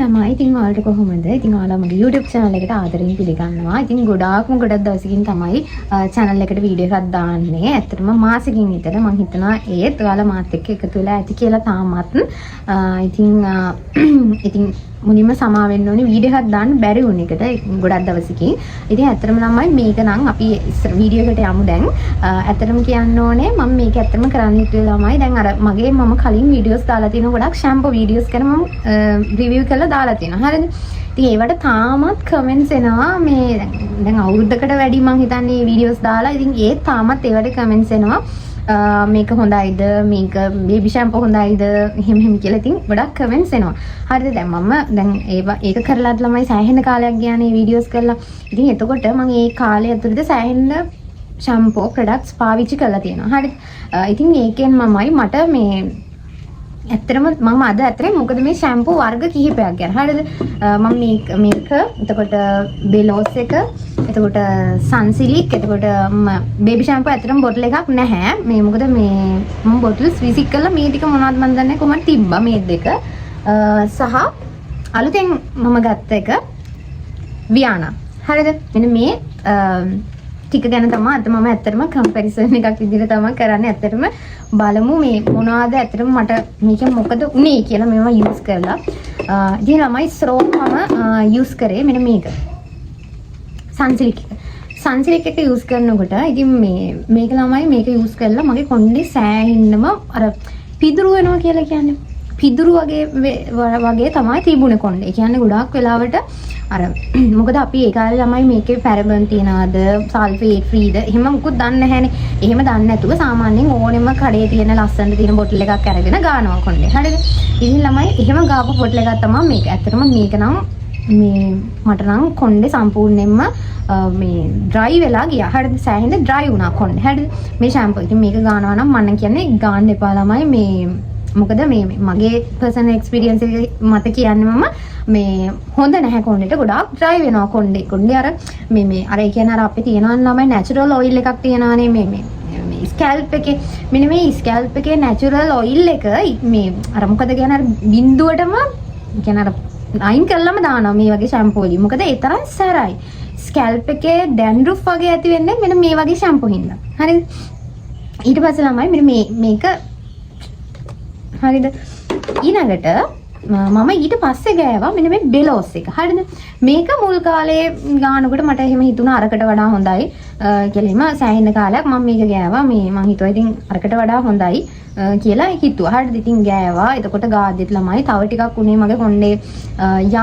ළමයි, ඉතින් ඔයාලට කොහොමද? ඉතින් ඔයාලා මගේ YouTube channel එකට ආදරෙන් පිළිගන්නවා. ඉතින් ගොඩාක්ම ගොඩක් දවසකින් තමයි channel එකට වීඩියෝ එකක් දාන්නේ. ඇත්තටම මාසෙකින් විතර. මං හිතනවා ඒත් ඔයාලා මාත් එක්ක එකතු වෙලා ඇති කියලා තාමත්. ඉතින් මුලින්ම සමා වෙන්න ඕනේ වීඩියෝ එකක් දාන්න බැරි වුණ එකට ගොඩක් දවසකින්. ඉතින් ඇත්තටම ළමයි, මේක නම් අපි ඉස්සර වීඩියෝ එකට යමු දැන්. ඇත්තටම කියන්න ඕනේ, මම මේක ඇත්තටම කරන්න හිතුවේ ළමයි, දැන් අර මගේ මම කලින් වීඩියෝස් දාලා තියෙන ගොඩක් ෂැම්පෝ වීඩියෝස් ගැන මම රිවිව් කරලා දාලා තියෙනවා. හරිද? ඉතින් ඒවට තාමත් කමෙන්ට්ස් එනවා. මේ දැන් දැන් අවුරුද්දකට වැඩි මං හිතන්නේ මේ වීඩියෝස් දාලා. ඉතින් ඒත් තාමත් ඒවට කමෙන්ට්ස් එනවා. මේක හොඳයිද, මේක බේබි ෂැම්පෝ හොඳයිද, එහෙම එහෙම කියලා ඉතින් ගොඩක් කමෙන්ට්ස් එනවා. හරිද? දැන් මම දැන් ඒවා ඒක කරලාත් ළමයි සෑහෙන කාලයක් ගියානේ වීඩියෝස් කරලා. ඉතින් එතකොට මං ඒ කාලය ඇතුළත සෑහෙන ෂැම්පෝ ප්‍රොඩක්ට්ස් පාවිච්චි කරලා තියෙනවා. හරිද? ඉතින් ඒකෙන් මමයි මට මේ ඇත්තටම මම අද ඇත්තටම මොකද මේ ෂැම්පෝ වර්ග කිහිපයක් ගැන. හරිද? මම මේක මේක එතකොට බෙලෝස් එක, එතකොට සන්සිලික්, එතකොට බේබි ෂැම්පෝ ඇත්තටම බොටල් එකක් නැහැ. මේ මොකද මේ මම බොටල්ස් විසික් කරලා මේ ටික මොනවද මන් දන්නේ නැහැ, කොහමද තිබ්බා මේ දෙක. සහ අලුතෙන් මම ගත්ත එක වියානා. හරිද? මෙන්න මේ ටික ගැන තමයි අද මම ඇත්තටම කම්පැරිසන් එකක් විදිහට තමයි කරන්නේ. ඇත්තටම බලමු මේ මොනවද ඇත්තටම මට මේකෙන් මොකද උනේ කියලා මේවා යූස් කරලා. ඉතින් ළමයි, ඉස්සරෝම මම යූස් කරේ මෙන්න මේක. සන්සිලික් එක. සන්සිලික් එක යූස් කරනකොට ඉතින් මේ මේක ළමයි, මේක යූස් කරලා මගේ කොණ්ඩේ සෑහෙන්නම අර පිදුරු වෙනවා කියලා කියන්නේ. පිදුරු වගේ වගේ තමයි තිබුණේ කොණ්ඩේ. ඒ කියන්නේ ගොඩාක් වෙලාවට අර මොකද අපි ඒ කාලේ ළමයි මේකේ පැරබන් තියනවාද, සල්ෆේට් ෆ්‍රීද, එහෙම මුකුත් දන්නේ නැහැනේ. එහෙම දන්නේ නැතුව සාමාන්‍යයෙන් ඕනෙම කඩේ තියෙන ලස්සනට තියෙන බොටල් එකක් අරගෙන ගානවා කොණ්ඩේ. හරිද? ඉතින් ළමයි, එහෙම ගාපු බොටල් එකක් තමයි මේක. ඇත්තටම මේක නම් මේ මට නම් කොණ්ඩේ සම්පූර්ණයෙන්ම මේ ඩ්‍රයි වෙලා ගියා. හරිද? සෑහෙන ඩ්‍රයි වුණා කොණ්ඩේ. හරිද? මේ ෂැම්පෝ. ඉතින් මේක ගානවා නම් මම කියන්නේ ගාන්න එපා ළමයි. මේ මොකද මේ මේ මගේ පර්සනල් එක්ස්පීරියන්ස් එක මත කියන්නේ මම, මේ හොඳ නැහැ කොණ්ඩේට. ගොඩාක් ඩ්‍රයි වෙනවා කොණ්ඩේ. කොණ්ඩේ අර මේ මේ අර ඒ කියන්නේ අර අපේ තියෙනවා ළමයි නැචරල් ඔයිල් එකක් තියෙනවානේ මේ මේ මේ ස්කැල්ප් එකේ. මෙන්න මේ ස්කැල්ප් එකේ නැචරල් ඔයිල් එක මේ අර මොකද කියන්නේ, අර බින්දුවටම කියන්නේ අර අයින් කළාම දානවා මේ වගේ ෂැම්පෝ වලින්. මොකද ඒ තරම් සැරයි. ස්කැල්ප් එකේ ඩැන්ඩ්‍රුෆ් වගේ ඇති වෙන්නේ මෙන්න මේ වගේ ෂැම්පෝ හින්දා. හරිද? ඊට පස්සේ ළමයි, මෙන්න මේ මේක. හරිද? ඊළඟට මම ඊට පස්සේ ගෑවා මෙන්න මේ බෙලෝස් එක. හරිද? මේක මුල් කාලේ ගානකොට මට එහෙම හිතුණා අරකට වඩා හොඳයි කියලා. එහෙම සෑහෙන කාලයක් මම මේක ගෑවා. මේ මං හිතුවා ඉතින් අරකට වඩා හොඳයි කියලා හිතුවා. හරිද? ඉතින් ගෑවා. එතකොට ගාද්දිත් ළමයි, තව ටිකක් උනේ මගේ කොණ්ඩේ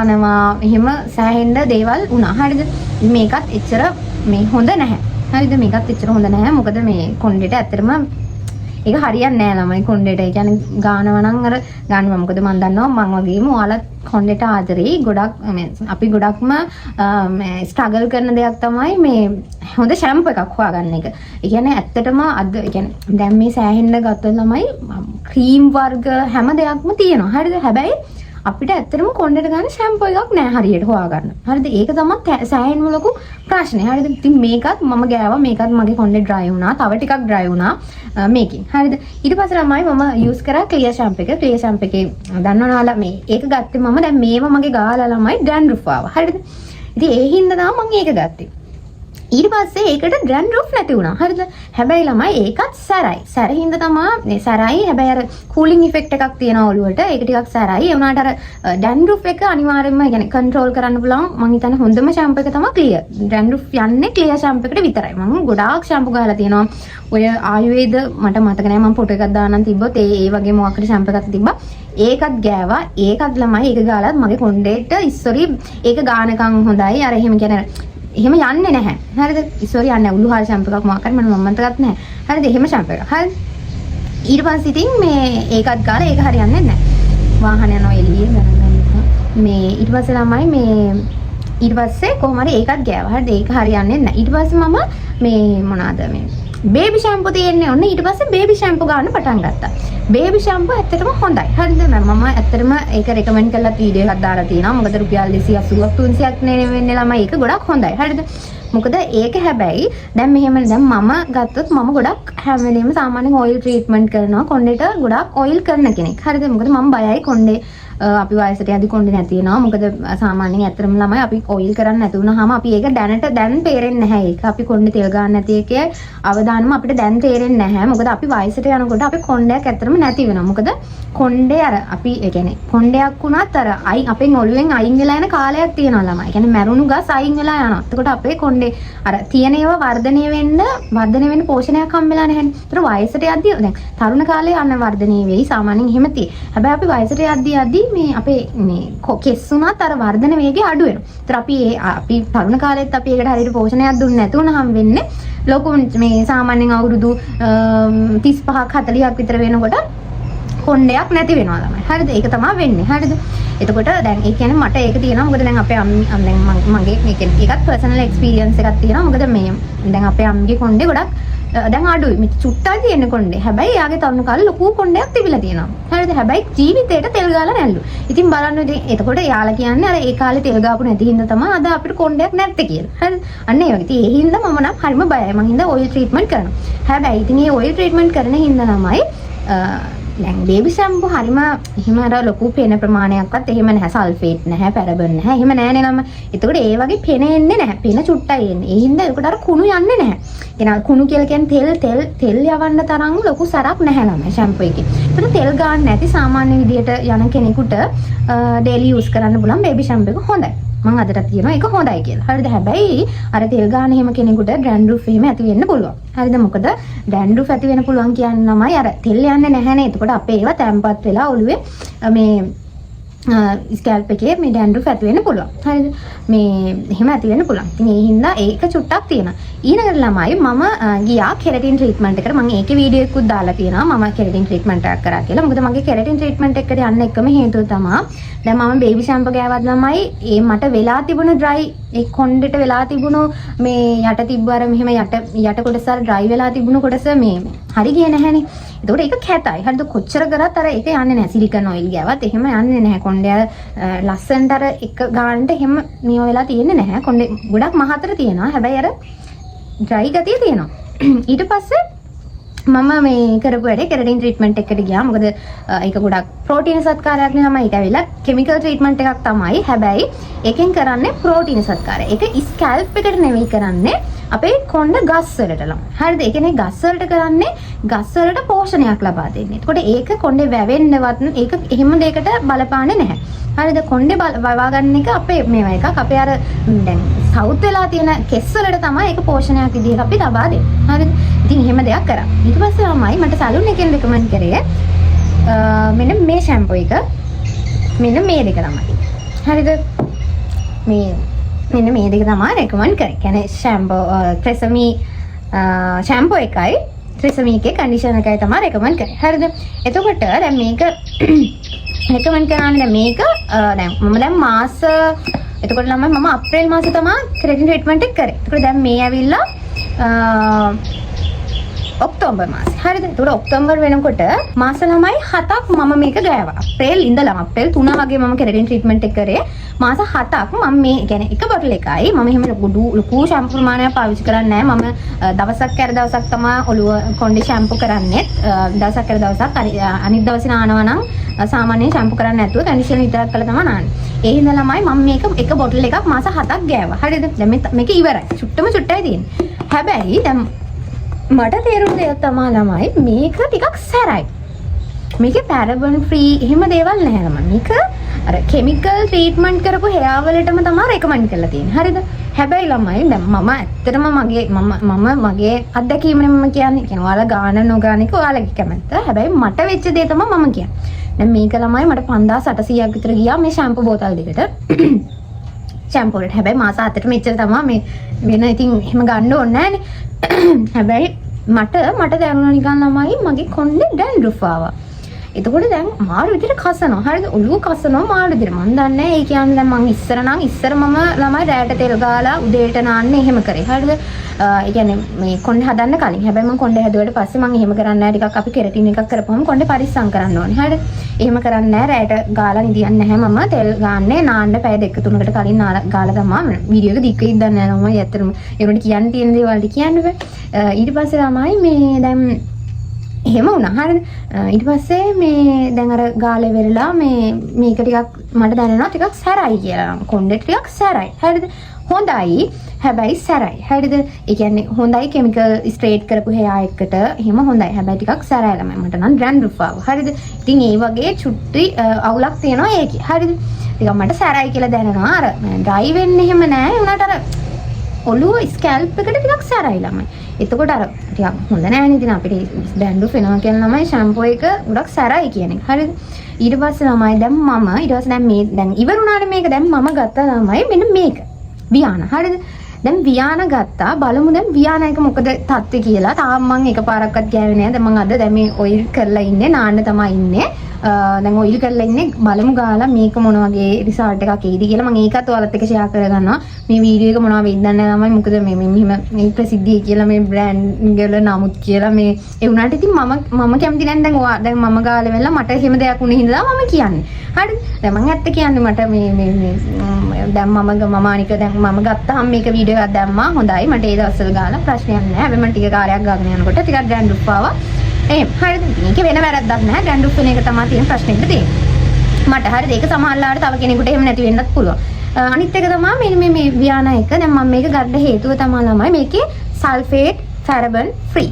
යනවා. එහෙම සෑහෙන්න දේවල් වුණා. හරිද? මේකත් එච්චර මේ හොඳ නැහැ. හරිද? මේකත් එච්චර හොඳ නැහැ. මොකද මේ කොණ්ඩේට ඇත්තටම ඒක හරියන්නේ නෑ ළමයි කොණ්ඩේට. ඒ කියන්නේ ගානවා නම් අර ගන්නවා. මොකද මං දන්නවා මං වගේම ඔයාලත් කොණ්ඩේට ආදරෙයි. ගොඩක් මේ අපි ගොඩක්ම මේ ස්ට්‍රගල් කරන දෙයක් තමයි මේ හොඳ ෂැම්පු එකක් හොයාගන්න එක. ඒ කියන්නේ ඇත්තටම අද ඒ කියන්නේ දැන් මේ සෑහෙන්න ගත්තොත් ළමයි, ක්‍රීම් වර්ග හැම දෙයක්ම තියෙනවා. හරිද? හැබැයි අපිට ඇත්තටම කොණ්ඩේට ගන්න ෂැම්පෝ එකක් නෑ හරියට හොයාගන්න. හරිද? ඒක තමයි සෑහෙනම ලොකු ප්‍රශ්නේ. හරිද? ඉතින් මේකත් මම ගෑවා. මේකත් මගේ කොණ්ඩේ ඩ්‍රයි වුණා. තව ටිකක් ඩ්‍රයි වුණා මේකෙන්. හරිද? ඊට පස්සේ ළමයි, මම යූස් කරා ක්ලියර් ෂැම්පෝ එක. ක්ලියර් ෂැම්පෝ එකේ දන්නවනේ ඔයාලා මේ ඒක ගත්තේ මම දැන් මේව මගේ ගාලා ළමයි ඩැන්ඩ්‍රුෆ් ආවා. හරිද? ඉතින් ඒ හින්දා තමයි මම ඒක ගත්තේ. ඊට පස්සේ ඒකට ඩැන්ඩ්‍රුෆ් නැති වුණා. හරිද? හැබැයි ළමයි, ඒකත් සැරයි. සැර හින්දා තමා මේ සැරයි. හැබැයි අර කූලින් ඉෆෙක්ට් එකක් තියෙනවා ඔළුවට. ඒක ටිකක් සැරයි. ඒ වුණාට අර ඩැන්ඩ්‍රුෆ් එක අනිවාර්යයෙන්ම ඒ කියන්නේ කන්ට්‍රෝල් කරන්න පුළුවන්. මං හිතන්නේ හොඳම ෂැම්පු එක තමයි ක්ලියර්. ඩැන්ඩ්‍රුෆ් යන්නේ ක්ලියර් ෂැම්පු එකට විතරයි. මං ගොඩාක් ෂැම්පු ගහලා තියෙනවා. ඔය ආයුර්වේද මට මතක නෑ, මං ෆොටෝ එකක් දාන්නම් තිබ්බොත් ඒ ඒ වගේ මොකක් හරි ෂැම්පු එකක් තිබ්බා. ඒකත් ගෑවා. ඒකත් ළමයි, ඒක ගාලත් මගේ කොණ්ඩේට ඉස්සොරි ඒක ගානකම් හොඳයි. අර එහෙම කියන්නේ එහෙම යන්නේ නැහැ. හරිද? ඉස්සොරි යන්නේ නැහැ. උළුහාර ෂැම්පු එකක් මොකක් හරි මම මතකත් නැහැ. හරිද? එහෙම ෂැම්පු එකක්. හරිද? ඊට පස්සේ ඉතින් මේ ඒකත් ගාලා ඒක හරියන්නේ නැහැ. වාහන යනවා එළියේ, ගණන් ගන්න එපා. මේ ඊට පස්සේ ළමයි, මේ ඊට පස්සේ කොහොම හරි ඒකත් ගෑවා. හරිද? ඒක හරියන්නේ නැහැ. ඊට පස්සේ මම මේ මොනවාද මේ බේබි ෂැම්පු තියෙන්නේ. ඔන්න ඊට පස්සේ බේබි ෂැම්පු ගන්න පටන් ගත්තා. බේබි ෂැම්පු ඇත්තටම හොඳයි. හරිද? මම ඇත්තටම ඒක රෙකමන්ඩ් කරලා වීඩියෝ එකක් දාලා තියෙනවා. මොකද රුපියල් 280ක් 300ක් නේ වෙන්නේ ළමයි. ඒක ගොඩක් හොඳයි. හරිද? මොකද ඒක හැබැයි දැන් මෙහෙම දැන් මම ගත්තොත් මම ගොඩක් හැම වෙලේම සාමාන්‍යයෙන් ඔයිල් ට්‍රීට්මන්ට් කරනවා. කොණ්ඩේට ගොඩක් ඔයිල් කරන කෙනෙක්. හරිද? මොකද මම බයයි කොණ්ඩේ අපි වයසට යද්දි කොණ්ඩේ නැති වෙනවා. මොකද සාමාන්‍යයෙන් ඇත්තටම ළමයි අපි ඔයිල් කරන්නේ නැති වුණාම අපි ඒක දැනට දැන් තේරෙන්නේ නැහැ. ඒක අපි කොණ්ඩේ තෙල් ගන්න නැති එකේ අවදානම අපිට දැන් තේරෙන්නේ නැහැ. මොකද අපි වයසට යනකොට අපි කොණ්ඩයක් ඇත්තටම නැති වෙනවා. මොකද කොණ්ඩේ අර අපි ඒ කියන්නේ කොණ්ඩයක් වුණත් අර අයින් අපෙන් ඔළුවෙන් අයින් වෙලා යන කාලයක් තියෙනවා ළමයි. ඒ කියන්නේ මැරුණු ගස් අයින් වෙලා යනවා. එතකොට අපේ කොණ්ඩේ අර තියෙන ඒවා වර්ධනය වෙන්න පෝෂණයක් හම්බ වෙලා නැහැනේ. ඒතර වයසට යද්දි, දැන් තරුණ කාලේ අන්න වර්ධනය වෙයි සාමාන්‍යයෙන් එහෙම තියෙයි. හැබැයි අපි වයසට යද්දි යද්දි මේ අපේ මේ කෙස් උනත් අර වර්ධන වේගය අඩු වෙනවා. ඒතර අපි ඒ අපි තරුණ කාලෙත් අපි ඒකට හරියට පෝෂණයක් දුන්නේ නැති වුනහම වෙන්නේ ලොකු මේ සාමාන්‍යයෙන් අවුරුදු 35ක් 40ක් විතර වෙනකොට කොණ්ඩයක් නැති වෙනවා ළමයි. හරිද? ඒක තමයි වෙන්නේ. හරිද? එතකොට දැන් ඒ කියන්නේ මට ඒක තියෙනවා. මොකද දැන් අපේ අම්මි දැන් මගේ මේ කියන්නේ ඒකත් පර්සනල් එක්ස්පීරියන්ස් එකක් තියෙනවා. මොකද මේ දැන් අපේ අම්මිගේ කොණ්ඩේ ගොඩක් දැන් අඩුයි. මේ චුට්ටයි තියෙන කොණ්ඩේ. හැබැයි එයාගේ තරුණ කාලේ ලොකු කොණ්ඩයක් තිබිලා තියෙනවා. හරිද? හැබැයි ජීවිතේට තෙල් ගාලා නැල්ලු. ඉතින් බලන්න, ඉතින් එතකොට එයාලා කියන්නේ අර ඒ කාලේ තෙල් ගාපු නැති හින්දා තමයි අද අපිට කොණ්ඩයක් නැත්තේ කියලා. හරිද? අන්න ඒ වගේ. ඉතින් ඒ හින්දා මම නම් හරිම බයයි. මං හින්දා ඔයිල් ට්‍රීට්මන්ට් කරනවා. හැබැයි ඉතින් මේ ඔයිල් ට්‍රීට්මන්ට් කරන හින්දා ළමයි දැන් බේබි ෂැම්පු හරිම එහෙම අර ලොකු පෙන ප්‍රමාණයක්වත් එහෙම නැහැ. සල්ෆේට් නැහැ, පැරබන් නැහැ, එහෙම නෑනේ ළම. එතකොට ඒ වගේ පෙන එන්නේ නැහැ. පෙන චුට්ටයි එන්නේ. ඒ හින්දා ඒකට අර කුණු යන්නේ නැහැ. කියන කුණු කියලා කියන්නේ තෙල් තෙල් තෙල් යවන්න තරම් ලොකු සරක් නැහැ ළමයි ෂැම්පු එකේ. එතකොට තෙල් ගන්න නැති සාමාන්‍ය විදියට යන කෙනෙකුට ඩේලි යූස් කරන්න පුළුවන් බේබි ෂැම්පු එක හොඳයි. මං අදටත් කියනවා ඒක හොඳයි කියලා. හරිද? හැබැයි අර තෙල් ගාන එහෙම කෙනෙකුට ඩැන්ඩ්‍රුෆ් එහෙම ඇති වෙන්න පුළුවන්. හරිද? මොකද ඩැන්ඩ්‍රුෆ් ඇති වෙන්න පුළුවන් කියන්නේ ළමයි අර තෙල් යන්නේ නැහැනේ. එතකොට අපේ ඒවා තැම්පත් වෙලා ඔළුවේ මේ ස්කැල්ප් එකේ මේ ඩැන්ඩ්‍රුෆ් ඇති වෙන්න පුළුවන්. හරිද? මේ එහෙම ඇති වෙන්න පුළුවන්. ඉතින් ඒ හින්දා ඒක චුට්ටක් තියෙනවා. ඊළඟට ළමයි මම ගියා කෙරටින් ට්‍රීට්මන්ට් එකට. මම ඒකේ වීඩියෝ එකකුත් දාලා තියෙනවා. මම කෙරටින් ට්‍රීට්මන්ට් එකක් කරා කියලා. මොකද මගේ කෙරටින් ට්‍රීට්මන්ට් එකට යන්න එකම හේතුව තමා දැන් මම බේබි ෂැම්පෝ ගෑවත් ළමයි ඒ මට වෙලා තිබුණු ඩ්‍රයි ඒ කොණ්ඩෙට වෙලා තිබුණු මේ යට තිබ්බ අර මෙහෙම යට යට කොටස අර ඩ්‍රයි වෙලා තිබුණු කොටස මේ හරි ගියේ නැහැනේ. එතකොට ඒක කැතයි. හරිද? කොච්චර කරත් අර ඒක යන්නේ නැහැ. සිලිකන් ඔයිල් ගෑවත් එහෙම යන්නේ නැහැ. කොණ්ඩේ අර ලස්සනට අර එක ගානට එහෙම මේව වෙලා තියෙන්නේ නැහැ. කොණ්ඩේ ගොඩක් මහතට තියෙනවා. හැබැයි අර ඩ්‍රයි ගතිය තියෙනවා. ඊට පස්සේ මම මේ කරපු වැඩේ කෙරටින් ට්‍රීට්මන්ට් එකට ගියා. මොකද ඒක ගොඩක් ප්‍රෝටීන සත්කාරයක් නේ ළමයි. ඒක ඇවිල්ලා කෙමිකල් ට්‍රීට්මන්ට් එකක් තමයි. හැබැයි ඒකෙන් කරන්නේ ප්‍රෝටීන සත්කාරය. ඒක ස්කැල්ප් එකට නෙවෙයි කරන්නේ. අපේ කොණ්ඩ ගස් වලට ළමයි. හරිද? ඒ කියන්නේ ගස් වලට කරන්නේ ගස් වලට පෝෂණයක් ලබා දෙන්නේ. එතකොට ඒක කොණ්ඩේ වැවෙන්නවත් ඒක එහෙම දෙයකට බලපාන්නේ නැහැ. හරිද? කොණ්ඩේ වවා ගන්න එක අපේ මේවා එකක්. අපේ අර දැන් සවුත් වෙලා තියෙන කෙස් වලට තමයි ඒක පෝෂණයක් විදිහට අපි ලබා දෙන්නේ. හරිද? ඉතින් එහෙම දෙයක් කරා. ඊට පස්සේ ළමයි මට සලූන් එකෙන් රෙකමන්ඩ් කරේ මෙන්න මේ ෂැම්පෝ එක. මෙන්න මේ දෙක තමයි. හරිද? මේ මෙන්න මේ දෙක තමයි රෙකමන්ඩ් කරේ. කියන්නේ ෂැම්පෝ ට්‍රෙසමි ෂැම්පෝ එකයි ට්‍රෙසමි එකේ කන්ඩිෂනර් එකයි තමයි රෙකමන්ඩ් කරේ. හරිද? එතකොට දැන් මේක රෙකමන්ඩ් කරානේ. දැන් මේක දැන් මම දැන් මාස එතකොට ළමයි මම අප්‍රේල් මාසේ තමයි කෙරටින් ට්‍රීට්මන්ට් එක කරේ. එතකොට දැන් මේ ඇවිල්ලා ඔක්තෝබර් මාසේ. හරිද? එතකොට ඔක්තෝබර් වෙනකොට මාස ළමයි 7ක් මම මේක ගෑවා. අප්‍රේල් ඉඳලම අප්‍රේල් 3 වගේ මම කෙරටින් ට්‍රීට්මන්ට් එක කරේ. මාස 7ක් මම මේ කියන්නේ එක බොටල් එකයි මම එහෙම ලොකු ලොකු ෂැම්පු ප්‍රමාණයක් පාවිච්චි කරන්නේ නැහැ. මම දවසක් ඇර දවසක් තමයි ඔළුව කොණ්ඩේ ෂැම්පු කරන්නේ. දවසක් ඇර දවසක් අනිත් දවසේ නානවා නම් සාමාන්‍යයෙන් ෂැම්පු කරන්නේ නැතුව කන්ඩිෂනර් විතරක් කරලා තමයි නාන්නේ. ඒ හින්දා ළමයි මම මේක එක බොටල් එකක් මාස 7ක් ගෑවා. හරිද? දැන් මේක ඉවරයි. චුට්ටම චුට්ටයි තියෙන්නේ. හැබැයි දැන් මට තේරුණ දෙයක් තමා ළමයි මේක ටිකක් සැරයි. මේකේ පැරබන් ෆ්‍රී එහෙම දේවල් නැහැ ළමයි. මේක අර කෙමිකල් ට්‍රීට්මන්ට් කරපු හෙයා වලටම තමයි රෙකමන්ඩ් කරලා තියෙන්නේ. හරිද? හැබැයි ළමයි දැන් මම ඇත්තටම මගේ මම මම මගේ අත්දැකීමනේ මම කියන්නේ. කියන්නේ ඔයාලා ගාන නොගාන එක ඔයාලගේ කැමැත්ත. හැබැයි මට වෙච්ච දේ තමයි මම කියන්නේ. දැන් මේක ළමයි මට 5800ක් විතර ගියා මේ ෂැම්පූ බෝතල් දෙකට. ෂැම්පූ වලට. හැබැයි මාස 7ට මෙච්චර තමයි මේ වෙන ඉතින් එහෙම ගන්න ඕනේ නෑනේ. හැබැයි මට මට දැනුණා නිකන් ළමයි මගේ කොණ්ඩේ ඩැන්ඩ්‍රුෆ් ආවා. එතකොට දැන් මාරු විදිහට කසනවා. හරිද? ඔළුව කසනවා මාරු විදිහට. මං දන්නේ නෑ ඒ කියන්නේ දැන් මං ඉස්සර නම් ඉස්සර මම ළමයි රැයට තෙල් ගාලා උදේට නාන්න එහෙම කරේ. හරිද? ඒ කියන්නේ මේ කොණ්ඩේ හදන්න කලින්. හැබැයි මං කොණ්ඩේ හැදුවට පස්සේ මං එහෙම කරන්නේ නෑ. ටිකක් අපි කෙරටින් එකක් කරපුවම කොණ්ඩේ පරිස්සම් කරන්න ඕනේ. හරිද? එහෙම කරන්නේ නෑ. රැයට ගාලා නිදියන්නේ නැහැ මම. තෙල් ගාන්නේ නාන්න පැය දෙක තුනකට කලින් නාලා ගාලා තමයි. වීඩියෝ එක දික් වෙයිද දන්නේ නෑ ළමයි. ඇත්තටම ඒකට කියන්න තියෙන දේවල් ටික කියන්න බෑ. ඊට පස්සේ ළමයි මේ දැන් එහෙම වුණා. හරිද? ඊට පස්සේ මේ දැන් අර ගාලා ඉවරලා මේ මේක ටිකක් මට දැනෙනවා ටිකක් සැරයි කියලා. කොණ්ඩේ ටිකක් සැරයි. හරිද? හොඳයි. හැබැයි සැරයි. හරිද? ඒ කියන්නේ හොඳයි, කෙමිකල් ස්ට්‍රේට් කරපු හෙයා එකට එහෙම හොඳයි. හැබැයි ටිකක් සැරයි ළමයි. මට නම් ඩැන්ඩ්‍රෆ් ආවා. හරිද? ඉතින් ඒ වගේ චුට්ටි අවුලක් තියෙනවා ඒකේ. හරිද? ටිකක් මට සැරයි කියලා දැනෙනවා. අර ඩ්‍රයි වෙන්න එහෙම නෑ. ඒ වුණාට අර ඔළුව ස්කැල්ප් එකට ටිකක් සැරයි ළමයි. එතකොට අර ටිකක් හොඳ නෑනේ ඉතින් අපිට ඩැන්ඩ්‍රෆ් එනවා කියන ළමයි ෂැම්පෝ එක ගොඩක් සැරයි කියන එක. හරිද? ඊට පස්සේ ළමයි දැන් මම ඊට පස්සේ දැන් මේ දැන් ඉවර වුණානේ මේක. දැන් මම ගත්තා ළමයි මෙන්න මේක. වියාන. හරිද? දැන් වියාන ගත්තා. බලමු දැන් වියාන එක මොකද තත්ත්වය කියලා. තාම මං එකපාරක්වත් ගෑවේ නෑ. දැන් මං අද දැන් මේ ඔයිල් කරලා ඉන්නේ. නාන්න තමයි ඉන්නේ. දැන් ඔයිල් කරලා ඉන්නේ. බලමු ගාලා මේක මොන වගේ රිසල්ට් එකක් එයිද කියලා. මං ඒකත් ඔයාලත් එක්ක ෂෙයා කරගන්නවා. මේ වීඩියෝ එක මොනවා වෙයිද දන්නේ නැහැ ළමයි. මොකද මේ මේ මෙහෙම මේ ප්‍රසිද්ධිය කියලා මේ බ්‍රෑන්ඩ් වල නමුත් කියලා මේ ඒ වුණාට ඉතින් මම මම කැමති නැහැ දැන් ඔයා දැන් මම ගාලා වෙලා මට එහෙම දෙයක් වුණ හින්දා මම කියන්නේ. හරිද? දැන් මං ඇත්ත කියන්නේ මට මේ මේ මේ දැන් මම මම අනික දැන් මම ගත්තාම මේක වීඩියෝ එකක් දැම්මා. හොඳයි, මට ඒ දවස්වල ගාලා ප්‍රශ්නයක් නෑ. හැබැයි මම ටික කාලයක් ගාගෙන යනකොට ටිකක් ඩැන්ඩ්‍රෆ් ආවා. එහෙම. හරිද? ඉතින් ඒකේ වෙන වැරද්දක් නෑ. ඩැන්ඩ්‍රෆ් වෙන එක තමයි තියෙන ප්‍රශ්නෙට තියෙන්නේ. මට හරිද? ඒක සමහරවිට තව කෙනෙකුට එහෙම නැති වෙන්නත් පුළුවන්. අනිත් එක තමයි මෙන්න මේ මේ වියානා එක. දැන් මම මේක ගන්න හේතුව තමයි ළමයි මේකේ සල්ෆේට්, පැරබන් ෆ්‍රී.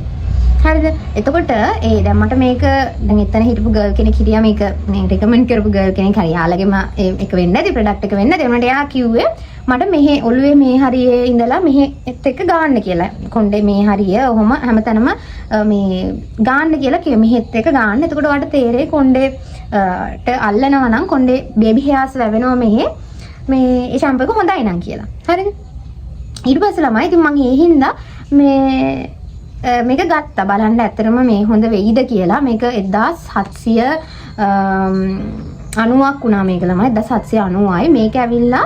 හරිද? එතකොට ඒ දැන් මට මේක දැන් එතන හිටපු ගර්ල් කෙනෙක් හිටියා. මේක මේ රෙකමන්ඩ් කරපු ගර්ල් කෙනෙක්. හරි යාළගෙම ඒ එක වෙන්න ඇති, ප්‍රොඩක්ට් එක වෙන්න ඇති. ඒ වුණාට එයා කිව්වේ මට මෙහෙ ඔළුවේ මේ හරියේ ඉඳලා මෙහෙත් එක්ක ගාන්න කියලා. කොණ්ඩේ මේ හරිය ඔහොම හැමතැනම මේ ගාන්න කියලා කිව්වේ. මෙහෙත් එක්ක ගාන්න. එතකොට ඔයාලට තේරෙයි කොණ්ඩේ ට අල්ලනවා නම් කොණ්ඩේ බේබි හෙයාර්ස් වැවෙනවා මෙහෙ. මේ ඒ ෂැම්පූ එක හොඳයි නම් කියලා. හරිද? ඊට පස්සේ ළමයි ඉතින් මං ඒ හින්දා මේ මේක ගත්තා. බලන්න ඇත්තටම මේ හොඳ වෙයිද කියලා. මේක 1790ක් වුණා මේක ළමයි, 1790යි. මේක ඇවිල්ලා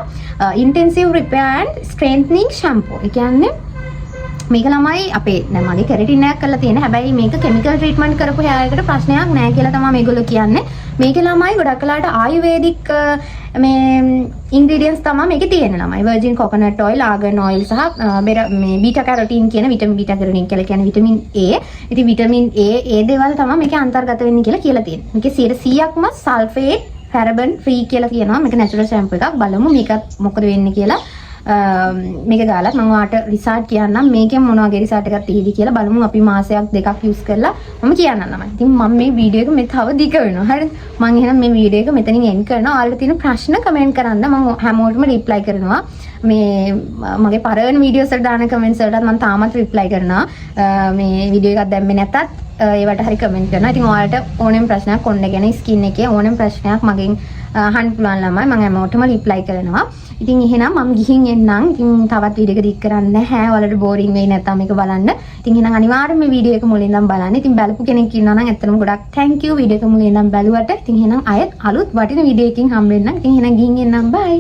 ඉන්ටෙන්සිව් රිපෙයාර් ඇන්ඩ් ස්ට්‍රෙන්ත්නිං ෂැම්පූ. ඒ කියන්නේ මේක ළමයි අපේ දැන් මගේ කෙරටින් එකක් කරලා තියෙන. හැබැයි මේක කෙමිකල් ට්‍රීට්මන්ට් කරපු හෙයාර් එකට ප්‍රශ්නයක් නෑ කියලා තමයි මේගොල්ලෝ කියන්නේ. මේකේ ළමයි ගොඩක් වෙලාවට ආයුර්වේදික් මේ ඉන්ග්‍රීඩියන්ට්ස් තමයි මේකේ තියෙන ළමයි. Virgin coconut oil, argon oil සහ බෙර මේ බීටා කැරොටින් කියන විටමින්, බීටා කැරොටින් කියලා කියන්නේ විටමින් A. ඉතින් විටමින් A ඒ දේවල් තමයි මේකේ අන්තර්ගත වෙන්නේ කියලා කියලා තියෙන්නේ. මේකේ 100%ක්ම සල්ෆේට්, පැරබන් ෆ්‍රී කියලා කියනවා. මේක නැචරල් ෂැම්පූ එකක්. බලමු මේකත් මොකද වෙන්නේ කියලා. මේක ගාලත් මම ඔයාලට රිසල්ට් කියන්නම් මේකෙන් මොන වගේ රිසල්ට් එකක් තියෙයිද කියලා. බලමු අපි මාසයක් දෙකක් යූස් කරලා මම කියන්නම් ළමයි. ඉතින් මම මේ වීඩියෝ එක මේ තව දිග වෙනවා. හරිද? මම එහෙනම් මේ වීඩියෝ එක මෙතනින් එන්ඩ් කරනවා. ඔයාලට තියෙන ප්‍රශ්න කමෙන්ට් කරන්න. මම හැමෝටම රිප්ලයි කරනවා. මේ මගේ පරණ වීඩියෝස් වලට දාන කමෙන්ට්ස් වලටත් මම තාමත් රිප්ලයි කරනවා. මේ වීඩියෝ එකක් දැම්මේ නැතත් ඒවට හරි කමෙන්ට් කරනවා. ඉතින් ඔයාලට ඕනෙම ප්‍රශ්නයක් කොණ්ඩේ ගැන, ස්කින් එකේ ඕනෙම ප්‍රශ්නයක් මගෙන් අහන්න පුළුවන් ළමයි. මම හැමෝටම රිප්ලයි කරනවා. ඉතින් එහෙනම් මම ගිහින් එන්නම්. ඉතින් තවත් වීඩියෝ එක දික් කරන්න නැහැ. ඔයාලට බෝරින් වෙයි නැත්තම් මේක බලන්න. ඉතින් එහෙනම් අනිවාර්යයෙන්ම මේ වීඩියෝ එක මුලින් ඉඳන් බලන්න. ඉතින් බලපු කෙනෙක් ඉන්නවා නම් ඇත්තටම ගොඩක් thank you video එක මුලින් ඉඳන් බැලුවට. ඉතින් එහෙනම් ආයෙත් අලුත් වටින වීඩියෝ එකකින් හම්බ වෙන්නම්. ඉතින් එහෙනම් ගිහින් එන්නම්. Bye.